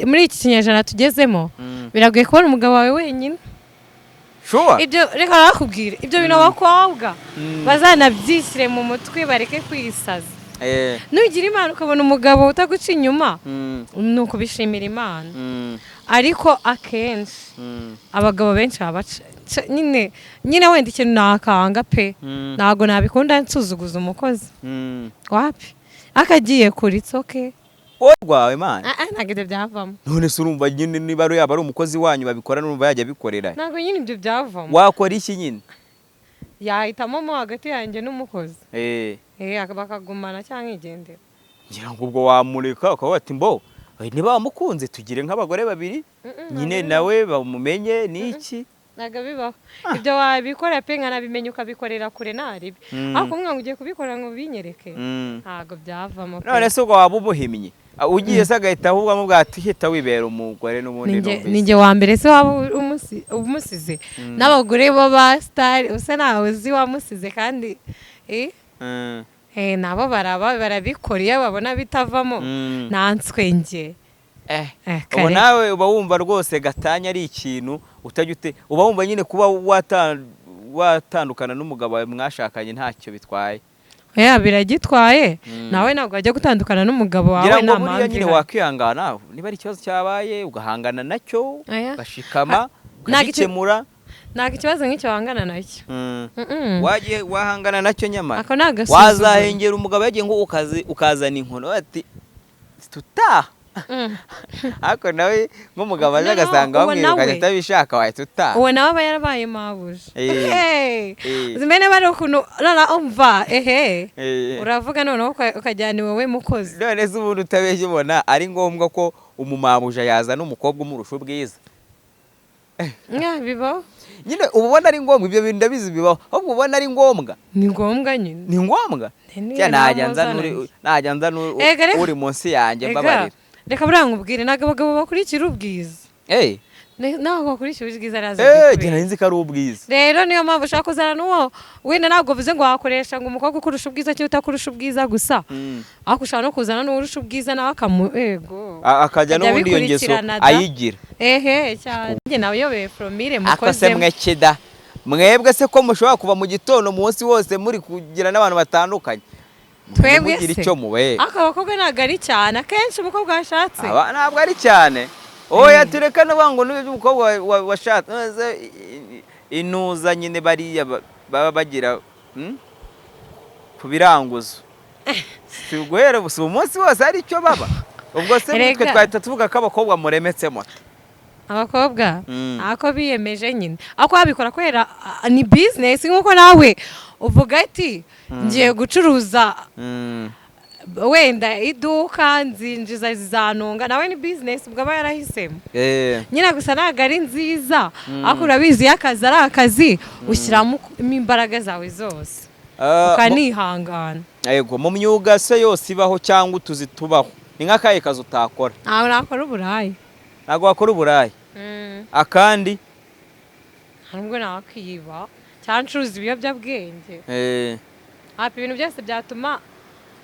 muri iki kinyejana tugezemo, biragoye kubona umugabo wawe wenyine. Sure. Ibyo reka nakubwire, ibyo bintu abakobwa bazanabyishyire mu mutwe, bareke kwisaza. Nugira Imana ukabona umugabo utaguca inyuma, ni ukubishimira Imana. Ariko akenshi abagabo benshi baba nyine wenda ikintu nakanga pe, ntabwo nabikunda nsuzuguza umukozi. Wapi, akagiye kuri tsoke. Wowe rwawe, Mana. Ntabwo ibyo byavamo. None se urumva nyine niba ari yaba ari umukozi wanyu babikora, n'urumva yajya abikorera? Ntabwo nyine ibyo byavamo. Wakora iki nyine? Yahitamo mo hagati yanjye n'umukozi. Bakagumana cyangwa nkigendera. Ngira ngo ubwo wamureka, ukaba wati: "Mbo niba wamukunze, tugire nk'abagore babiri nyine, nawe bamumenye n'iki." Ntabwo bibaho. Ibyo wabikora pe, nkanabimenya, ukabikorera kure ntaribi, ariko umwana ugiye kubikora ngo binyereke, ntabwo byavamo pe. None se ubwo waba umuhimye? Ugiye se agahita ahubwo amubwira ati: "Hita wibera umugore n'ubundi Ninjye numvise." Ninjye wa mbere se waba umusize? N'abagore b'abasitari usa ntawe uzi wamusize kandi nabo baraba barabikora iyo babona bitavamo. Nanswe njye. Ubu Kare. Nawe uba wumva rwose gatanya ari ikintu utajya ute, uba wumva nyine kuba watandukana n'umugabo wawe mwashakanye ntacyo bitwaye? Oya, biragitwaye. Nawe ntabwo wajya gutandukana n'umugabo wawe Ngira ngo nta buriya mpamvu nyine ihari. wakwihangana niba ari ikibazo cyabaye, ugahangana nacyo, Oya. ugashikama, Ntabwo ukagikemura. Ntabwo ikibazo nk'icyo wangana nacyo. Wagiye wahangana nacyo nyamara. Ako ni agasuzuguro. Wazahengera umugabo yagiye ngo ukazana inkono ati: "Tutaha." Ariko nawe nk'umugabo aje Noneho agasanga uwo wamwirukanye atabishaka, wahita utaha. Uwo nawe aba yarabaye mabuja. Hey! Uzi mbene bari ukuntu noneho umva ehe, uravuga noneho ukajyana iwawe mukozi. None se ubundi utabeshya, ubona ari ngombwa ko umumabuja yazana umukobwa umurusha ubwiza? Mwa, bibaho. Nyine uba ubona ari ngombwa? Ibyo bintu ndabizi bibaho, ahubwo ubona ari ngombwa? Ni ngombwa nyine. Ni ngombwa? Ni Cya najya nzana namuzana uri njye. najya nzana Ega uri munsi yanjye. Ega, Mbabarira. reka buriya nkubwire, ntabwo abagabo bakurikira ubwiza. Ntabwo bakurikira ubwiza, araza Jye nari nzi ko ari ubwiza. Rero niyo mpamvu ushaka kuzana n'uwo wenda, ntabwo bivuze ngo wakoresha ngo umukobwa ukurusha ubwiza cyangwa utakurusha ubwiza gusa, ariko ushobora no kuzana n'uwurusha ubwiza nawe akamu ego Akajya akajya n'ubundi iyo ngeso abikurikirana da. ayigira. Ehe, cyane. Njye nawe uyobeye formule Ako se mukozemo. mwe kida mwebwe se, ko mushobora kuva mu gitondo umunsi wose muri kugira n'abantu batandukanye? Twebwe Mugire se? icyo mubera. Ariko abakobwa ntabwo ari cyane, akenshi umukobwa washatse Aba ntabwo ari cyane. Oya, tureka no ngo n'ibyo umukobwa washatse none se intuza nyine bariya baba bagira, ku biranguzo, si guhera si umunsi wose ari icyo baba. Ubwo se muri twe Erega. twahita tuvuga ko abakobwa muremetse moto? Abakobwa ako biyemeje nyine, ako babikora kubera ni business, nk'uko nawe uvuga ati: "Ngiye gucuruza wenda iduka, nzinjiza zizanunga." Nawe ni business ubwo aba yarahisemo nyine. Gusa ntabwo ari nziza, ariko urabizi, iyo akazi ari akazi ushyiramo imbaraga zawe zose, ukanihangana. Yego, mu myuga se yose ibaho cyangwa utuzi tubaho, ni nk'akahe kazi utakora? Ntabwo nakora uburaya. Ntabwo wakora uburaya? Akandi? Ntabwo nakwiba cyangwa ncuruza ibiyobyabwenge. Hafi ibintu byose byatuma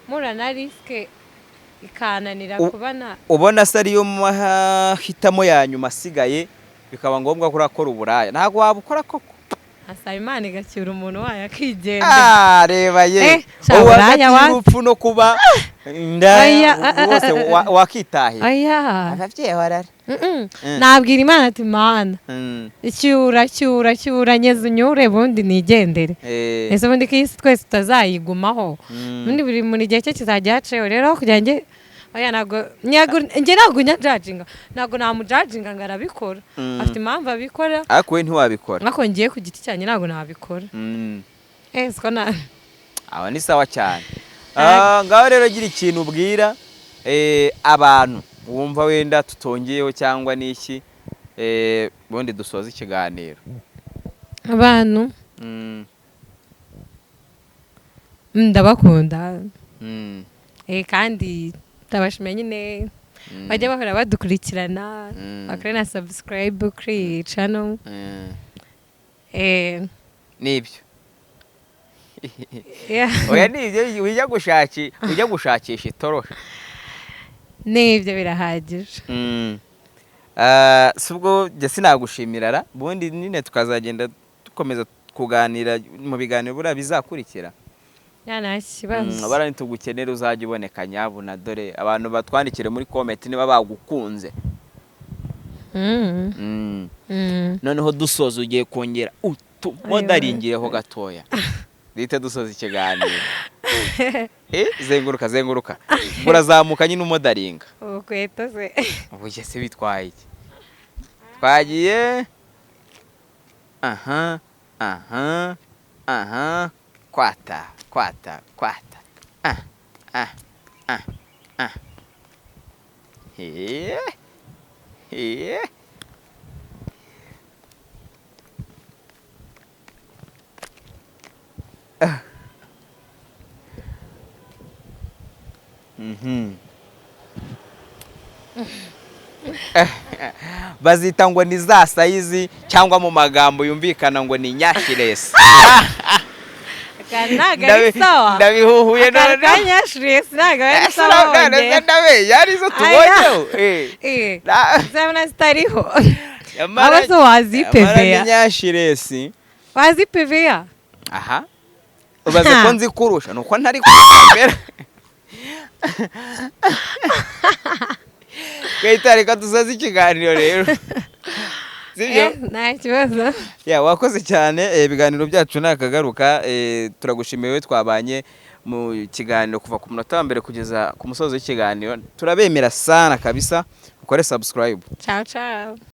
mpura na risk ikananira kuba na Ubona se ariyo mahitamo ya nyuma asigaye? Bikaba ngombwa ko urakora uburaya, ntabwo wabukora koko. Asaba Imana igacyura umuntu wayo akigendera. Ah, reba ye. Sha Ubu buraya hagati y'urupfu no kuba indaya Oya, rwose wakitahira. Oya. Ababyeyi barara. Mm-mm. Nabwira Imana ati: "Mana, cyura, cyura, cyura, nyeza unyure, ubundi nigendere." Ese ubundi ko iyi si twese tutazayigumaho? Ubundi buri muntu igihe cye kizajya haceho. Rero kugira ngo, oya, ntabwo njye ntabwo njya-judginga, ntabwo namujudginga ngo arabikora. Afite impamvu abikora. Ariko we ntiwabikora. Ariko ngiye ku giti cyanjye ntabwo nabikora. Siko na Aba ni sawa cyane. Ngaho rero gira ikintu ubwira abantu wumva wenda tutongeyeho cyangwa n'iki, ubundi dusoze ikiganiro. Abantu ndabakunda. Kandi ndabashimiye nyine. Bajya bahora badukurikirana, bakore na subscribe kuri iyi channel. Nibyo. Yeah. Oya, nibyo, ujya gushakisha itorosho. Nibyo, birahagije. Si ubwo njye sinagushimira ra, ubundi nyine tukazagenda dukomeza kuganira mu biganiro buriya bizakurikira. Yeah, nta kibazo. Bara nitugukenera uzajya uboneka nyabuna. Dore abantu batwandikire muri comment niba bagukunze. Noneho dusoza, ugiye kongera utumodelingireho gatoya, duhite dusoza ikiganiro. Zenguruka, zenguruka, urazamuka nyine umodelinga. Ubukweto se? Ubu se bitwaye iki? Twagiye. Aha, aha, aha, kwata, kwata, kwata, ah, ah, ah, ah, eh, eh. Ah. Bazita ngo ni za size, cyangwa mu magambo yumvikana ngo ni nyashiresi. Aka ntabwo ari sawa. Ndabihuhuye. Akantu None ka nyashiresi ntabwo ari sawa wongera. Ndabe yari izo tubonyeho. Uzabona zitariho. Yamara Aba se wazipeveya? Yamara ni nyashiresi. Wazipeveya? Aha, ubaze ko nzi kurusha nuko ntari kumbera. Keita, reka dusoze ikiganiro rero, sibyo? Nta kibazo. Yeah, wakoze cyane. Ibiganiro byacu nakagaruka. Turagushimiye wowe twabanye mu kiganiro kuva ku munota wa mbere kugeza ku musozo w'ikiganiro. Turabemera sana kabisa. Ukore subscribe. Ciao, ciao.